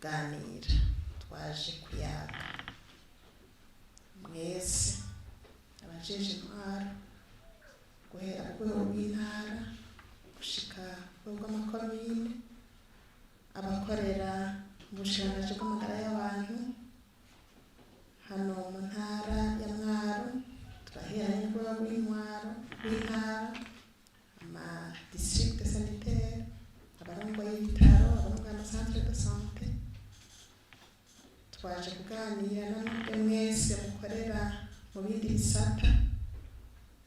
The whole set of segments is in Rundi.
Kuganira, twaje kuyaga mwese abajeje intwaro, guhera ku rwego rw'intara gushika ku rwego rw'amakomine, abakorera mu bushikiranganji bw'amagara y'abantu hano mu ntara ya Mwaro. Turahera n'urwego rw'intwaro rw'intara, ama district sanitaire, abarongoye ibitaro, abarongoye ama centre de santé. Twaje kuganira namwe mwese mukorera mu bindi bisata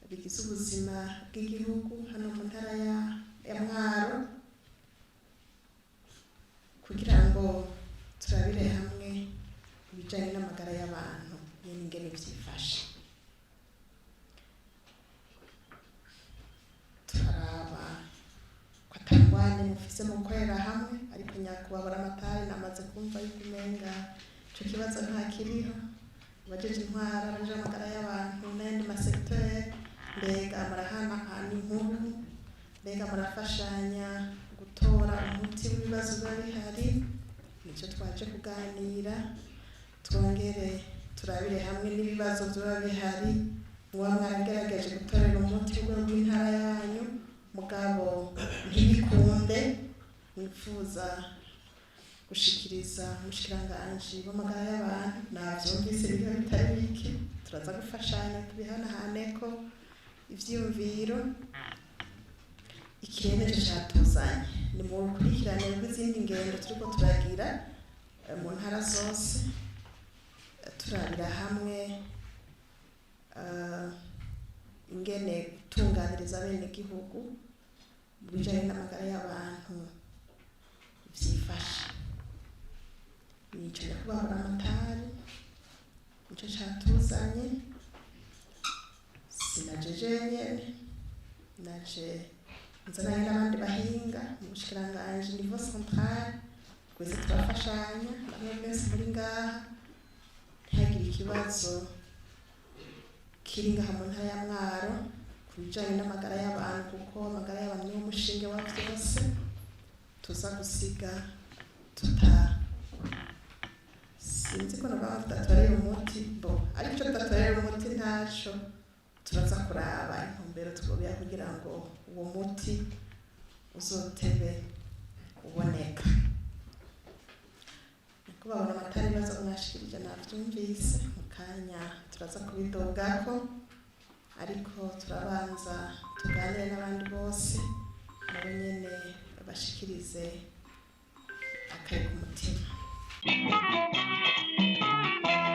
bigize ubuzima bw'igihugu hano mu ntara ya Mwaro, kugira ngo turabire hamwe ibijanye n'amagara y'abantu nyene ingene vyifashe. Turaraba ko atangwane mufise mu gukorera hamwe, ariko nyakubahwa Buramatari namaze kumva yuko umenga ico kibazo nta kiriho. Abajeje intwaro, abajeje amagara y'abantu n'ayandi masekiteri, mbega murahanahana inkuru? Mbega murafashanya gutora umuti w'ibibazo biba bihari? Nicyo twaje kuganira. Twongere turabire hamwe n'ibibazo biba bihari muba mwaragerageje gutorera umuti w'urwego rw'intara yanyu, mugabo ntibikunde, mwifuza gushikiriza umushikiranganji w'amagara y'abantu. Navyumvise biriho bitari bike, turaza gufashanya tubihanahaneko ivyiyumviro. Ikirere nico catuzanye, ni mu rukurikirane rw'izindi ngendo turiko turagira mu ntara zose, turabira hamwe ingene gutunganiriza abenegihugu mu bijanye n'amagara y'abantu vyifashe. Nico, nyakubahwa Buramatari, nico catuzanye. Sinaje jenyene, naje nzananye n'abandi bahinga mu bushikiranganji niveau central. Twese turafashanya, bamwe mwese muri ngaha, ntihagire ikibazo kiri ngaha mu ntara ya Mwaro ku bijanye n'amagara y'abantu, kuko amagara y'abantu niwo mushinge wa vyose. Tuza gusiga tuta, sinzi ko novuga ngo tudatorera umuti bo, ariko ico tudatorera umuti ntaco, turaza kuraba intumbero twobiha kugira ngo uwo muti uzotebe uboneka. Nyakubahwa Buramatari, ibibazo mwashikirije navyumvise, mu kanya turaza kubidogako, ariko turabanza tuganire n'abandi bose, nabo nyene bashikirize akari ku